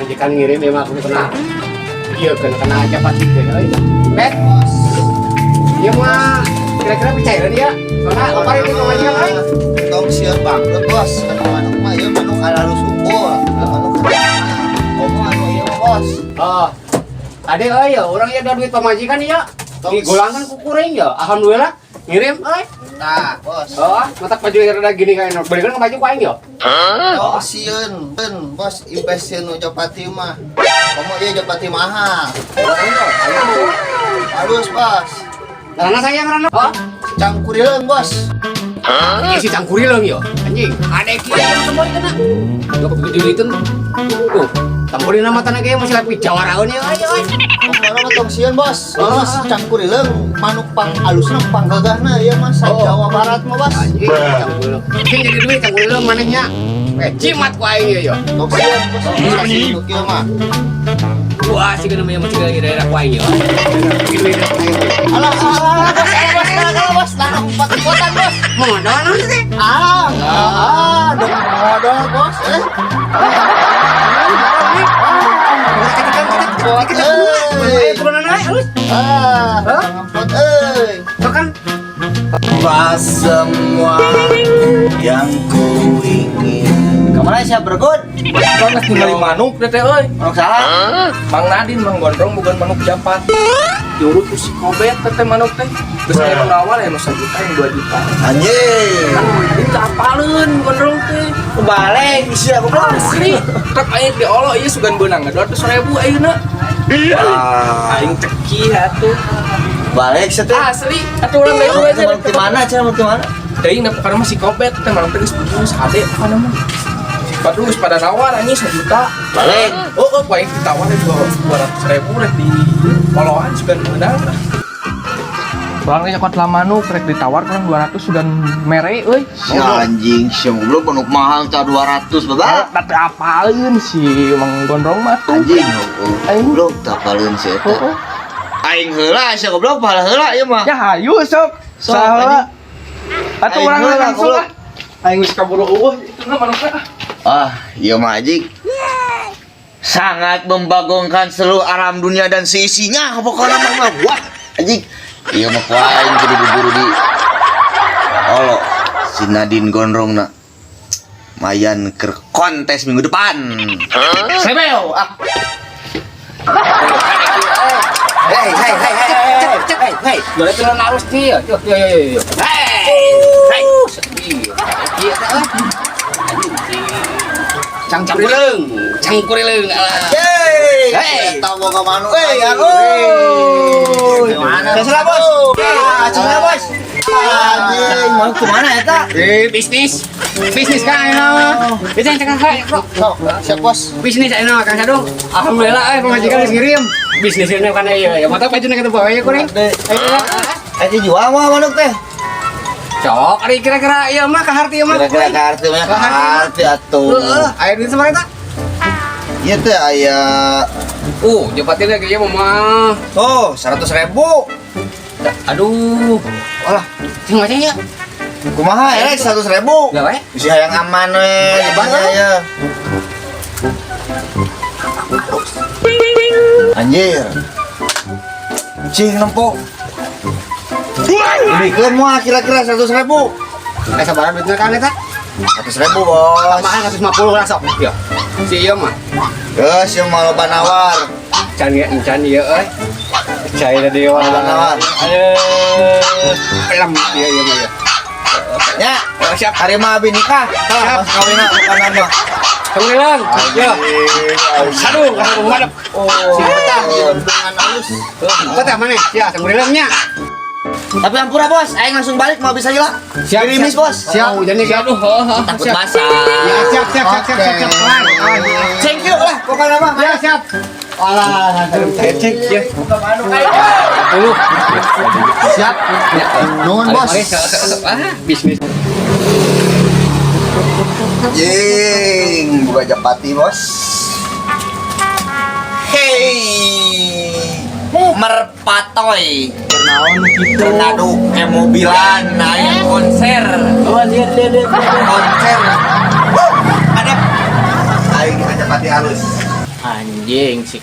Majikan ngirim ya mah aku kena. Iya, kena kena japati teh euy. Bet. Ieu mah kira-kira percaya ya? Soalnya apa itu pamajikan euy? Tong sieun bangkrut, Bos. Kana manuk mah ieu manuk alus unggul. Manuk komo anu ieu mah, Bos. Oh. Ade euy ya, urang ya duit pamajikan ya. Digolangkan ku kuring ya. Alhamdulillah ngirim euy. Nah, Bos. Oh, matak baju rada gini kayak belikan ke baju ku aing ya. Tong sieun, ben, Bos, investieun nu japati mah. Komo ieu japati mahal. Halus, Bos. Karena saya ngarana. Oh, Cangkurileung, Bos. Iya si cangkurileung yo. Anjing, ada kieu yang tembori kena. Gak begitu duitan. Tuh, tembori nama tanah kayak masih lagi jawaraeun ya euy euy. Pokokna mah tong sieun, Bos. Oh. Bos, cangkurileung manuk pang alusna pang gagahna ieu mah sa Oh. Jawa Barat mah, Bos. Anjing, cangkurileung. Sing jadi duit cangkurileung manehnya. Eh, jimat ku aing ieu yo. Tong sieun, Bos. Kasih nu kieu mah. Wah, sih namanya masih lagi daerah ku aing yo. Duit aing. Alah, alah, alah, Bos, alah, Bos, alah, alah, Bos. Lah, empat-empatan, Bos. Modal naon teh? Ah, ah, dong modal, Bos. Eh, ah, ngempot euy. Pas semua yang ku ingin. Kemana siap bergod? Kan geus ningali manuk teh teh euy. Manuk saha? Mang Nadin, Mang Gondrong bukan manuk japat. Diurut ku si Kobet teh teh manuk teh. Geus aya nu nawar ya nu 1 juta, nu 2 juta. Anjing. Kan Nadin teh apaleun Gondrong teh. Balik sia goblok. Asli, tek aing diolo ieu sugan beunang 200 ribu ayeuna. Ah, Aing ceki atuh. balik sia teh. Asli, atuh urang deui aja. Manuk di mana cenah manuk di mana? Teuing da pokona mah si Kobet teh manuk teh geus putus hade pokona mah. Padahal geus pada nawar anjing 1 juta. Balik. Oh, oh, aing ditawar 200 ribu rek di poloan sugan beunang lah. Urang teh nyokot manuk rek ditawar kurang 200 sugan mere euy. Si anjing, si goblok manuk mahal ca 200 bapak. Da teu apaleun si Mang Gondrong mah tuh. Anjing, oh, goblok teu apaleun si eta. Oh, oh. Aing heula sia goblok pahala heula ieu mah. Ya hayu sok. Sok, Saha? Atuh Aing urang heula, langsung goblok. ah. Aing geus kaburu eueuh itu na manukna. Ah, ieu mah anjing. Sangat membagongkan seluruh alam dunia dan seisinya pokoknya mah wah anjing. Ieu mah ku aing kudu diburu di Olo si Nadine Gondrong na mayan ke kontes minggu depan. Sebeo ah. Hei, hei, hei, hei, hei, hei, hei. Boleh turun arus nih, yo, yo, yo, yo, yo. Hei, hei, sedih. Iya, teh. Cangkurileung, cangkurileung. Alah. Hei. Hei. Eta boga manuk. Hei, aku. Gimana? Terserah, Bos. Ah, terserah, Bos. Anjing, mau kemana eta? Eh, bisnis. Bisnis kan ayeuna mah. Itu yang cekak kayak, Bro. Sok, siap, Bos. Bisnis ayeuna mah Kang Sadung. Alhamdulillah euy pamajikan geus ngirim. Bisnis ini kan ieu ya. Mata bajuna kitu bae ya kuring. Eh, jual mah manuk teh. Cok, ari kira-kira ieu mah kaharti ieu mah. Kira-kira kaharti mah kaharti atuh. Heeh, aya duit sabaraha eta? Ieu teh aya Japatin lagi ieu mah. oh 100 ribu. Aduh, Walah, sing macam ya. Kumaha erek 100 ribu? Enggak we? Bisi hayang aman we, ditanya ya. Anjir. Cing nempo. Bikeun moal kira-kira 100 ribu? Eh, sabaraha duitna kan eta? 100 ribu, Bos. Tambahan 150 lah sok. Yo. Si ieu mah. Geus ieu mah loba nawar. Can ya, can ieu euy. Percaya dewa. Loba nawar. Aduh. Pelem ieu ieu mah ya. Ya, Oh, siap. hari mah abi nikah. Tah, mas kawinna bukan nama. Cangkurileung. Yo. Aduh, kamu madep. Oh, si betah ieu dengan halus. Betah mana? Ya, cangkurileung nya. Tapi ampura, Bos, aing langsung balik mau bisa gila. Siap, Gerimis, siap. Bos. Siap. Oh, jadi siap. Aduh, heuh, heuh. Takut Siap. basah. Ya, siap, siap, siap, siap, siap, siap. Aman, aman. Thank you lah, pokoknya mah. Ya, siap. Alah, cek, cek, ya. 10. Siap. Ya. Nuhun, Bos. Ah, bisnis. Jing, buka japati, Bos. Hei, merpatoy. Naon kitu? Tornado kemobilan naik konser. Oh, lihat lihat lihat. Konser. Wuh, ada. Ayo kita japati halus. Anjing sih.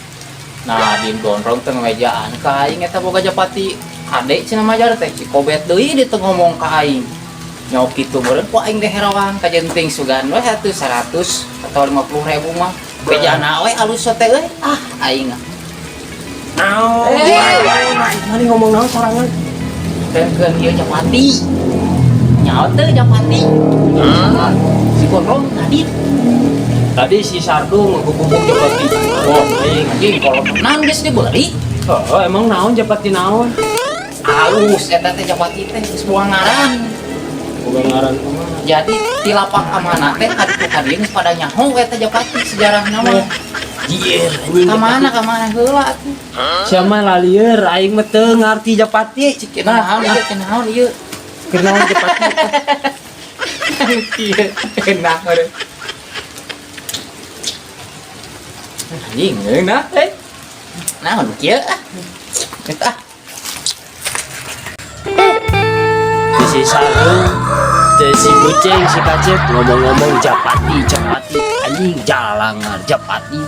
Nah, di gondrong teh ngejaan ka aing eta boga japati. Kade cenah majar teh si Kobet deui dia teh ngomong ka aing. Nyok kitu meureun ku aing deherawan kajenting sugan we atuh 100 atau 50 ribu mah. Bejana we alus teh euy. Ah, aing. Naon? Mana ngomong naon sorangan? Keun ieu japati. Nyaho teu japati. Si gondrong tadi. Tadi si Sardung ngegubuk japati. Oh, aing. Anjing kalau menang geus dibeli. Oh, emang naon japati naon? Halus eta teh japati teh geus buang ngaran. Boga ngaran kumaha? Jadi ti lapak amanah teh kaditu ka dieu geus pada nyaho eta japati sejarahna mah. Jier, anjing. Ka mana ka mana heula atuh. Siapa lalieur aing mah teu ngarti japati. Cik naon ieu teh naon ieu. Keur naon japati? Ieu enak euy. Anjing enak euy. Naon kieu ah. Eta ah. Si Sardung, teh si Kucing, si Kacep ngomong-ngomong japati, japati, anjing jalangan japati.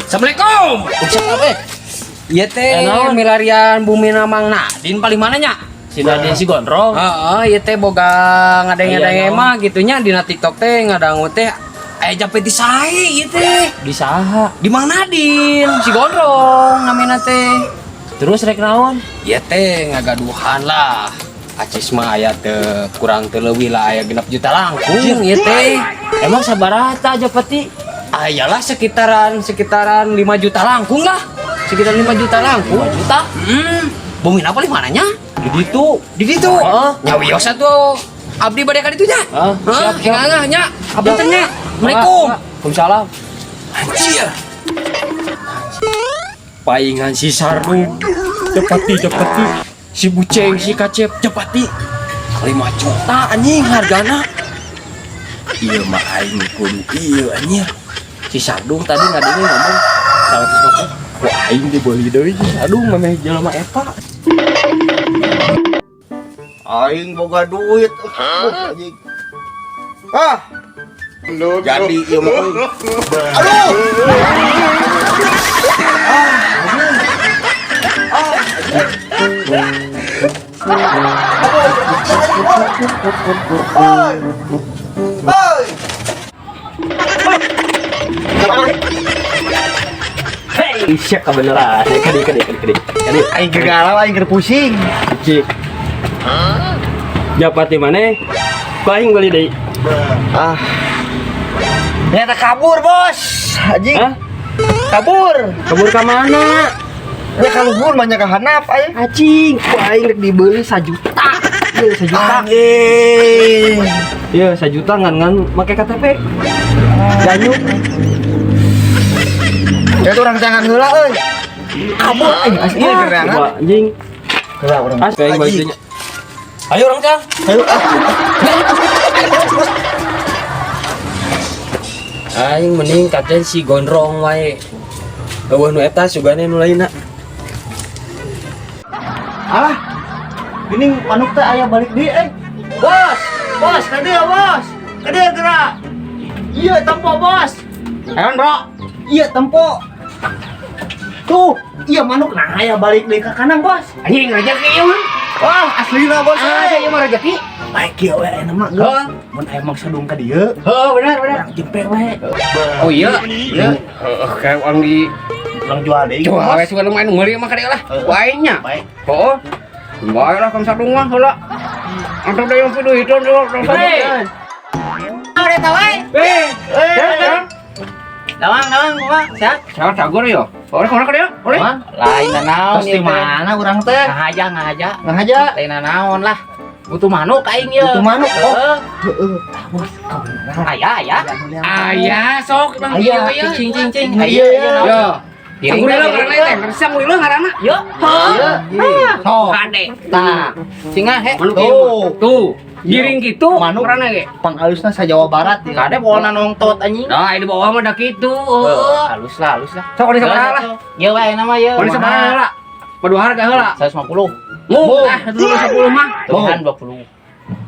Assalamualaikum. Siapa eh? Iya teh Eh, naon? milarian bumi Mang Nadin paling mana nya? Si Nadin si Gondrong. Heeh, ieu teh boga ngadeng-ngadeng Aya, naon? mah gitunya dina TikTok teh ngadangu teh aya japati sae ieu teh. Di saha? Di Mang Nadin, si Gondrong namina teh. Terus rek naon? Ieu teh ngagaduhan lah. Acis mah aya teu kurang teu leuwih lah aya 6 juta langkung ieu teh. Emang sabaraha japati? Ayalah sekitaran sekitaran 5 juta langkung lah. Sekitar 5 juta langkung. 5 juta? Bumi apa paling mananya? Di ditu. Di ditu. Heeh. Nya wios atuh. Abdi bade ka ditu nya. Heeh, Heuh, siap, siap. engah nya. Hapunten nya. Assalamualaikum. Waalaikumsalam. Anjir. Paingan si Sardung. Japati, japati. Si Buceng, si Kacep, japati. 5 juta anjing hargana. Iya mah aing kudu ieu anjir. Si Sardung tadi ngadenge ngomong 150. Wah aing dibeli deui si Sardung memeh jelema eta. Aing boga duit. Anjing. Ah. Jadi ieu mah. Aduh. Ah. Oi. Oi. Hei, siap kebenaran. Kadi kadi kadi kadi. Kadi. Aing keur galau, aing keur pusing. Cik. Japati mana? Ku aing beli deui. Ah. Ternyata kabur, Bos. Anjing. Hah? Kabur. Kabur ka mana? Ya ka luhur banyak ka hanap aing. Acing, ku aing rek dibeli 1 juta. Ieu 1 juta. Anjing. Iya, 1 juta ngan-ngan make KTP. Ganyu. Ya tuh orang jangan heula euy. Kabur aing asli gerangan. Coba anjing. Heula urang. As aing balik deui. Ayo orang cang. Ayo ah. Aing mending katen si Gondrong wae. Eueuh nu eta sugane nu lainna. Alah. Gini manuk teh aya balik deui euy. Bos, bos, ka dieu bos. Ka dieu gerak. Iya tempo bos. Ayo, Bro. Iya tempo. Tuh, iya manuk nah aya balik deui ka kanan bos. Anjing rezeki ieu mah. Wah, aslina bos. Ah, euy. ieu mah rezeki. Baik kieu we aya mah geus. Mun aya maksa dong ka dieu, Heeh, benar benar. urang jempe we. Oh iya. Iya, Heeh, kayak orang di urang jual deui. jual Bos. we sugan lumayan meuli mah ka dieu lah. Heeh. Ku aing nya. Baik. Heeh. Bae lah Kang Sardung mah heula. Antep deui yang pidu itu Hei. Eta we. Eh, Eh, Dawang dawang kumaha? Sehat? sehat cagur yo. Oleh kemana ka dieu? Oleh. Lain naon Terus di mana urang teh? Ngahaja ngahaja. Ngahaja. Lain naon lah. Butuh manuk aing ieu. Butuh manuk, oh. Heeh. Heeh. Tah bos, kabeneran. Aya aya. Aya sok Bang Aya. ieu ieu. Cing cing cing. Iya, iya. naon. Yo. Giring Sanggurila teh, ngaranna giring teh, ngerti sanggurila ngaranna. Yo. Iya. Sok. Kade. Tah. Cing ah he. Manuk ieu mah. Tuh, giring kitu Manuk. ngaranna ge. Pangalusna sa Jawa Barat ya. Kade bolna nongtot anjing. Nah, di bawah mah da kitu. Heeh, halus lah, halus lah. Sok di sabaraha lah. Ieu wae nama ieu. Di sabaraha heula? Madu harga heula. 150. Mu, ah 150 mah. Tuhan 20.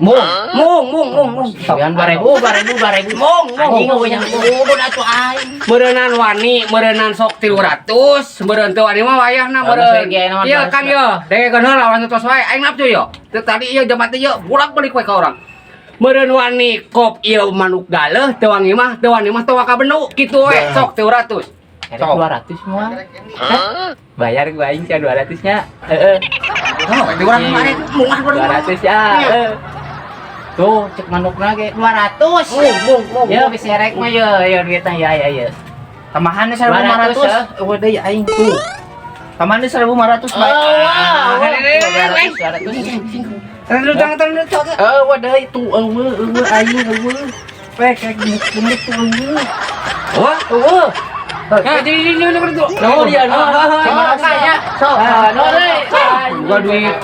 Mung, mung, mung, mung, mung. Bian 2000, 2000, 2000. Mung, mung. Anjing eueuh nya udun atuh aing. Meureunnan wani, meureunnan sok 300, meureun teu wani mah wayahna meureun. Ieu kan ieu, dengekeun heula lawan tos wae aing nafsu yo. Teu tadi ieu jam teh ieu bolak-balik we ka urang. Meureun wani kop ieu manuk galeuh teu wangi mah, teu wani mah teu waka bendu kitu we sok 300. Sok 200 semua. Bayar gua aing sia 200 nya. Heeh. Oh, 200 mah mungah 200 ya. Heeh. Tuh, cek manukna ge 200. Mung, mung, mung. Ya bisa rek mah ye, ye duitna ya ya ya. Tambahannya 1500. 200 eueuh deui aing tuh. Tambahannya 1500 bae. Oh, 200 200. Terlalu jangan terlalu Eueuh deui tuh eueuh eueuh aing eueuh. Pek rek bener tuh eueuh. Wah, Eueuh. nah, jadi ini ini ini tuh. Oh iya, no. Ah, Sok, no deui. Gua duit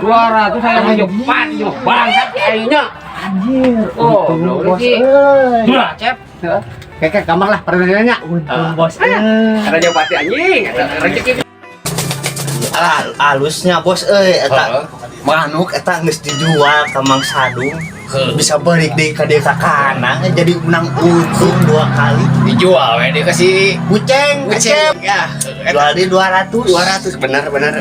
200 saya maju pan yo bangsat aingnya. Anjir. Oh, untung, bos sih. euy. Duh, cep. Kayak gampang lah pertanyaannya. Untung bos euy. Karena jauh pasti anjing, rezeki. Alah, alusnya bos euy eta manuk eta geus dijual ka Mang Sadung. Bisa balik deui ka dieu ka kana jadi menang untung dua kali. Dijual we dia kasih Buceng, Buceng Acep. ya. Jual di 200. 200 benar benar.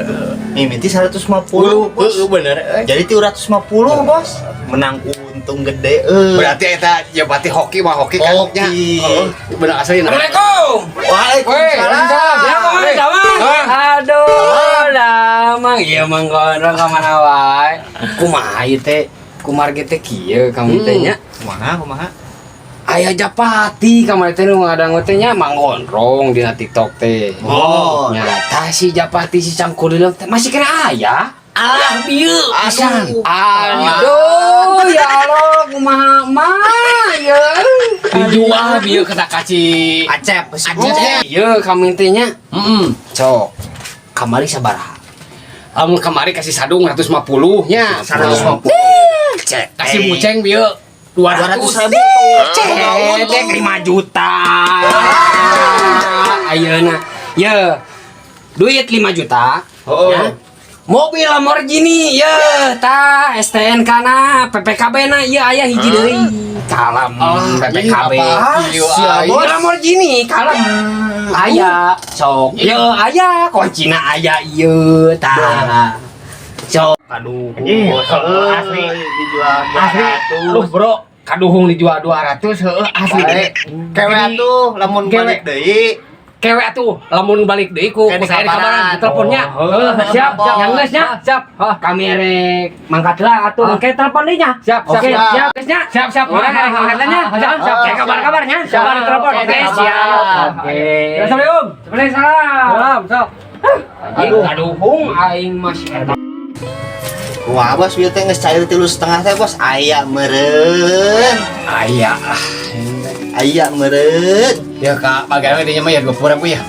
Mimiti 150, bos. Heeh bener euy. Jadi 350, bos. Menang untung gede euy. Berarti eta ya berarti hoki mah hoki kan nya. Hoki. Heeh, bener asli. Assalamualaikum. Waalaikumsalam. Ya, kumaha damang? Aduh, damang. Iya mang gondrong ka mana wae. Kumaha ieu teh? Kumargi teh kieu kamu teh nya. Kumaha, kumaha? Aya Japati kamari teh nu ngadangu teh nya Mang Gondrong dina TikTok teh. Oh. Nya tah si Japati si Cangkulileung teh masih kena aya. Alah bieu. Asan. Aduh, ya Allah, kumaha mah ya. Dijual bieu kata kaci Acep, Acep. Ieu kami teh nya. Heeh. Cok. Kamari sabaraha? Lamun kamari kasih sadung 150 nya. 150. Cek, kasih buceng bieu 200 200 ribu. Cek, cek 5 juta. Ayeuna. Ye. Duit 5 juta. Oh. Ya. Mobil Lamborghini, ye, tah STNK na, PPKB na, ieu aya hiji deui. Kalem PPKB. Iya, Bos Lamborghini kalem. Aya, sok. Ye, aya, kuncina aya ieu tah. Sok. Aduh, Anjing, bos, asli. Dijual Asli. 200. Duh, bro, kaduhung dijual 200 heueuh asli. Kewe atuh lamun Kewe. balik deui. Kewe atuh lamun balik deui ku Kayak ku saya di dikabaran kabaran. di teleponnya. Oh, Heuh, siap, siap. Yang geus nya, siap. Heuh, kami rek mangkat lah atuh engke telepon deui nya. Siap, siap, Oke, siap. siap geus nya. Siap, siap. Urang rek mangkat lah nya. Siap, siap. Kayak kabar-kabarnya. Kabar telepon. Oke, siap. Oke. Assalamualaikum. Waalaikumsalam. Salam, sok. Aduh, kaduhung aing masih eta. Wah, bos, bieu teh geus cair 3,5 teh, bos. Aya meureun. Aya lah. Aya meureun. Ya kak, bagaimana dinya mah ya 20 ribu ya.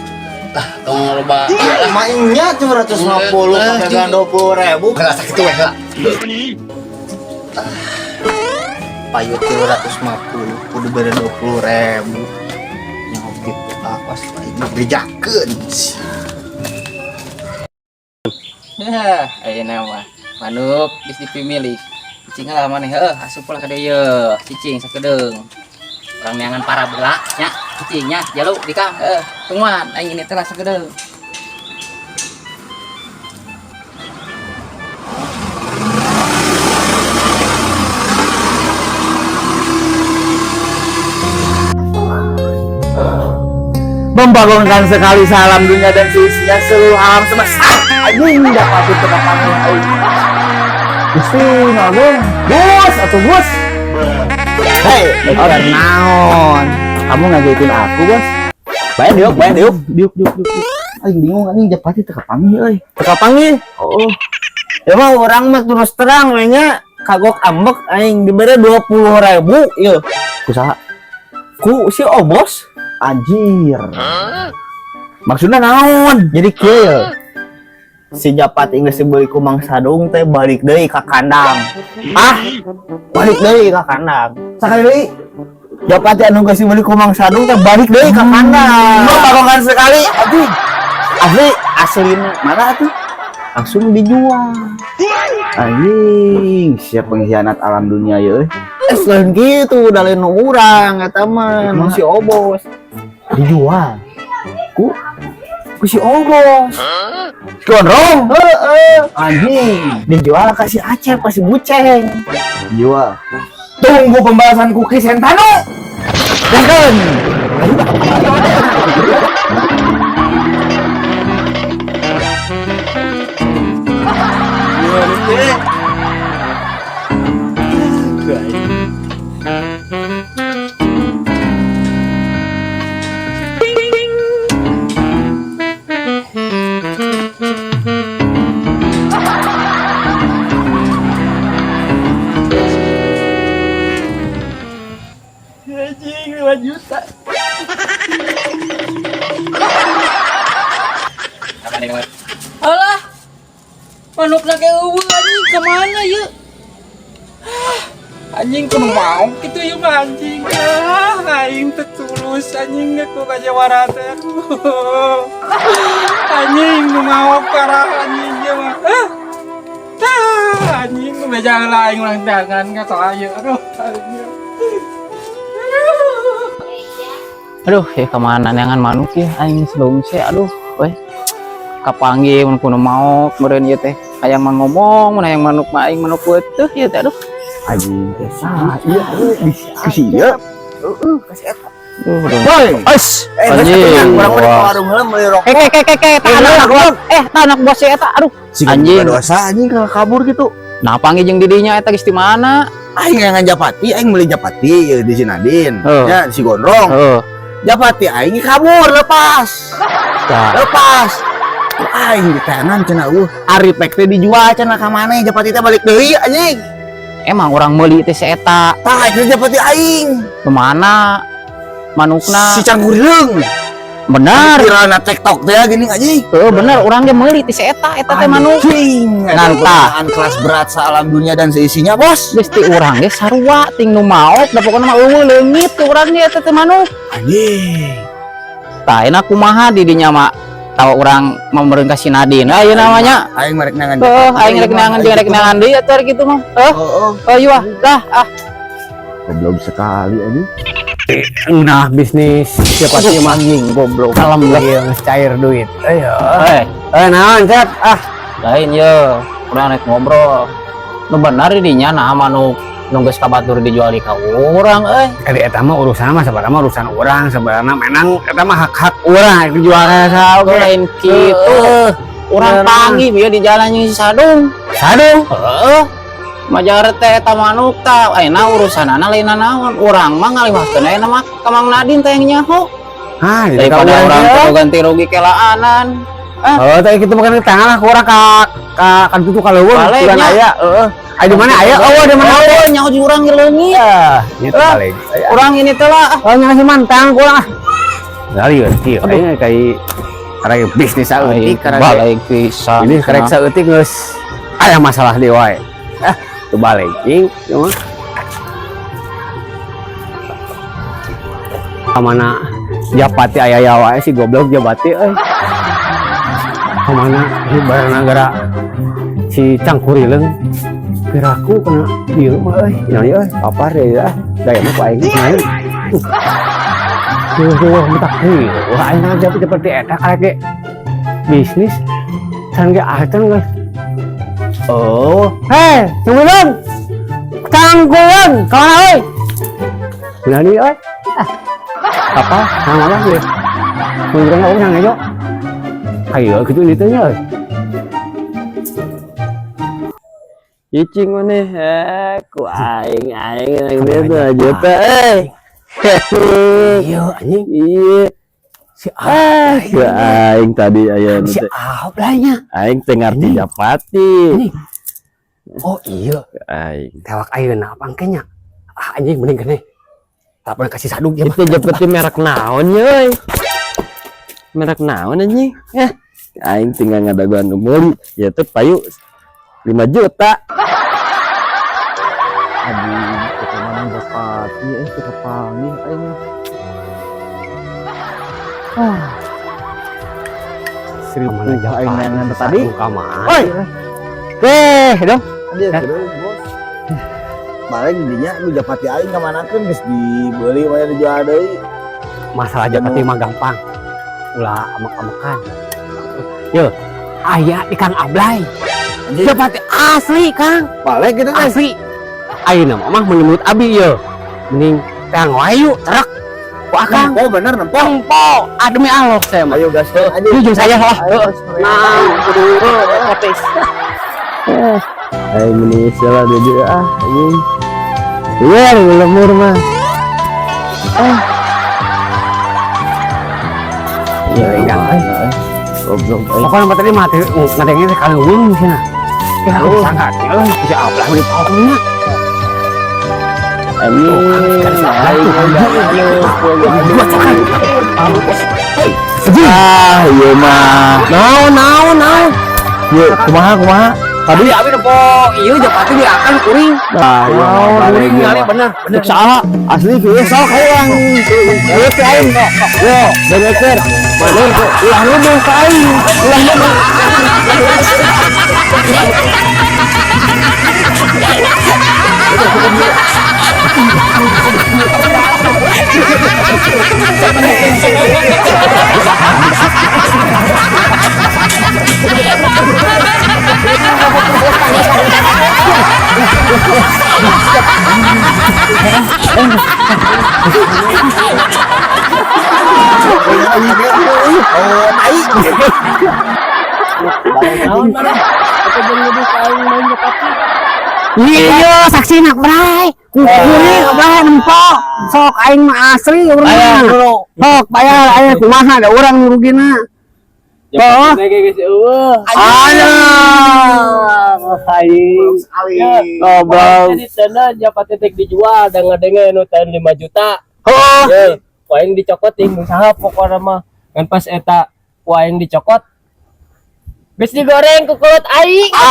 Lah, tong loba. Mainnya 750 pakai 20 ribu. Geus sakitu we heula. Payu 350 kudu bere 20 ribu. Nyok gitu awas aing bejakeun. Heh, ayeuna mah manuk geus dipimilih. Cicing lah maneh heuh asup lah ka dieu ye. Cicing sakedeung. Urang neangan para bela nya, cicing nya jalu di Kang heuh. Tungguan aing ini teh lah sakedeung. Membangunkan sekali salam dunia dan seisinya seluruh alam semesta. Anjing dapat itu kapan aing. Gusti ngomong, Bos atau Bos. Hei, orang naon? Kamu ngagetin aku, Bos. Bae diuk, bae diuk, diuk, diuk, diuk. Aing bingung anjing japati teu kapanggih euy. Teu kapanggih? Oh. Emang orang mah terus terang we nya kagok ambek aing dibere 20 ribu ieu. Kusaha? Ku si Obos. Anjir. Maksudnya naon? Jadi kieu. Si Japati geus dibeli ku Mang Sadung teh balik deui ka kandang. Ah, balik deui ka kandang. Sakali deui. Japati anu geus dibeli ku Mang Sadung teh balik deui ka kandang. Membangunkan sekali. Aduh. Asli, aslina mana atuh? Langsung dijual. Anjing, siap pengkhianat alam dunia ya euy. Eh, selain gitu, da lain urang eta mah, nu si Obos. Dijual. Ku ku si Obos. Gondrong. Heeh. Anjing, Dijual ka si Acep, ka si Buceng. jual. Tunggu pembalasan Ki Sentano. Dengkeun. Anjing 5 juta. Alah. Manukna ge euweuh anjing kemana yeuh? Anjing kudu mau gitu ya mah anjing. Ah, aing teu tulus anjing ku ka jawara teh. Anjing nu mau parah anjing ieu mah. Ah. Ah, anjing nu beja heula aing ulang dagangan ka soal ieu. Aduh, anjing. Aduh, ya kemana neangan manuk ya aing selungse aduh, weh. Kapanggih mun kudu maok meureun ieu teh. Hayang mah ngomong, mun hayang manuk mah aing manuk weutuh ieu teh aduh. Anjing teh saha ieu euy di si ieu. Heeh, kasih eta. Aduh, aduh. Woi, As, Eh, geus anjing. urang mah di warung heula meuli rokok. Eh, ke ke ke, tah anak bos. Eh, tah anak bos si eta aduh. anjing Anjing. dosa anjing kabur gitu. Nah, panggih jeung didinya eta geus di mana? Aing yang japati, aing meuli japati ieu di si Nadine. Heeh. Ya, di si Gondrong. Heeh. Japati aing kabur lepas. Tah. Lepas. Aing ditahanan cenah eueuh. Ari pek teh dijual cenah ka maneh japati teh balik deui anjing. Emang urang meuli teh si eta. Tah itu japati aing. Kemana manukna? Si Cangkurileung. Benar. Viralna TikTok teh gini anjing. Heeh, bener urang ge meuli teh si eta, eta teh manuk. Anjing. Ngan tah. Godaan kelas berat sealam dunia dan seisinya, Bos. Geus ti urang ge sarua ting nu maok da pokona mah euweuh leungit ti urang ge eta teh manuk. Anjing. Tah enak kumaha di dinya mah tahu urang meureun ka si Nadine. Ayeuna namanya. Aing merek nangan. Heeh, aing rek neangan jeung rek neangan deui atuh kitu mah. Heuh. Heeh. Oh iya, lah ah. Goblok sekali anjing. Nah, bisnis siapa sih mah anjing goblok. kalem lah geus cair duit. Ayo. Eh, Eh naon, Cep? Ah, lain ye, urang rek ngobrol. Nu bener di dinya nah manuk nu geus ka batur dijual di ka urang euy. Kali eta mah urusan mah sebenarnya mah urusan urang sebenarnya menang eta mah hak-hak urang dijual ka saha oge. Lain kitu. Urang Bener. panggih bieu di jalan jeung si Sadung. Sadung. Heeh. Majar teh eta manuk tah ayeuna urusanana lain naon. Urang mah ngaliwatkeun ayeuna mah ka Mang Nadine teh yang nyaho. Hah, jadi Daripada ka urang urang kudu ganti rugi kelaanan. Oh, teh kitu mah tangan lah ku urang ka ka tutu ka leuweung Balik, urang nya. aya, heeh. Aya di mana aya? Oh, di mana? Oh, nyaho jeung urang ge leungit. Ah, gitu Lah. balik. Urang ini teh lah. Oh, nya sih mantang ku urang ah. Kali kieu aing kai karek bisnis saeutik karek Balik pisan. ini karek saeutik geus aya masalah deui wae. Ah, teu balik cing, ieu mah. Kamana Japati aya aya wae si goblok Japati euy. Kamana ieu barana gara si Cangkurileung piraku kena ieu mah euy. Naon ieu euy, papar deui ah. Daya mah ku aing kumaha. Tuh, tuh, mentak ieu. Wah, aing mah seperti eta karek ge bisnis can ge acan geus. Oh, hei, Cangkurileung. Cangkurileung, kamana euy? Nani euy? Ah. Apa? Nama apa sih? Menurut aku sang aja. Ayo, gitu itu nya euy. Icing maneh eh ku aing aing aing dia tuh juta eh. Iya, anjing. Iya. Si ah, Ya aing tadi aya nu si teh. Ahok lah nya. Aing teh ngarti japati. Oh iya, Aing. tewak ayeuna apa engke nya? Ah anjing mending kene. Telepon kasih sadung ya mah. Itu japati merek naon ye euy? Merek naon anjing? Eh, aing tinggal ngadaguan nu meuli, ya teh payu 5 juta. Aduh, kita mana japati eh kita panggil aing. Ah. Ripuh aing neangan tadi. Kamana? Oi. Eh, dong. Anjir, terus bos. Paling dinya nu japati aing kamanakeun geus dibeli mah dijual deui. Masalah japati mah gampang. Ulah amek-amekan. Yo, aya di Kang Ablay. Anjir. Japati asli, Kang. Balik gitu kan. Asli. Ayeuna mah menurut abi ye. Mending Kang Wayu truk. Ku Akang. Nempo bener nempo. Nempo. Ah, demi Allah saya mah. Ayo gas aja. Jujur saya lah. Ayo, Nah, kudu kotes. Aing meni salah deui ah anjing. Iya, lemur mah. Ah. Iya, enggak. Goblok aing. Pokoknya mah tadi mah teh ngadengin teh kaleuweung cenah. Ya, sangka euy, bisa ablah di pokoknya. Anjing. Aing Ah, ieu mah. Naon naon naon. Ieu kumaha kumaha? Tadi abi nempo ieu japati di akang kuring. Nah, ieu mah Oh, balik kuring ieu kali mah. bener, bener. Cek saha? Asli kieu sok hayang. Ieu teh aing. Yo, bereker. Bener kok. Ulah ngomong ka aing. Ulah ngomong. Oh, tai. Naon mana? Apa jeung nuduh ka aing main japati? Iya, saksi nak bray. Kuring ablah nempo. Sok aing mah asli urang mah. Sok bayar aing kumaha da urang nu rugina. Japati ge geus eueuh. Alah, aing. Sekali. Goblok. Jadi cenah japati teh dijual da ngadenge nu tahun 5 juta. Oh, Ye, ku aing dicokot ting usaha pokona mah. Kan pas eta ku aing dicokot geus digoreng ku kolot aing. Ah.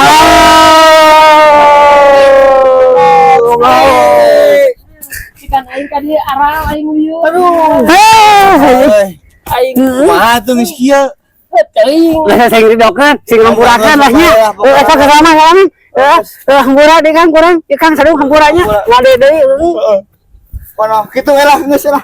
Ikan aing ka dieu aral aing lieu. Aduh. Heh. Aing Kumaha tuh geus kieu? teuing. Lah sing didokeun, sing ngampurakeun lah nya. Eh, eta ke sana kan. Eh, eh, hampura deui kan kurang. Ieu Kang sadung hampuranya. Ngade deui. Heeh. Kono kitu we lah geus lah.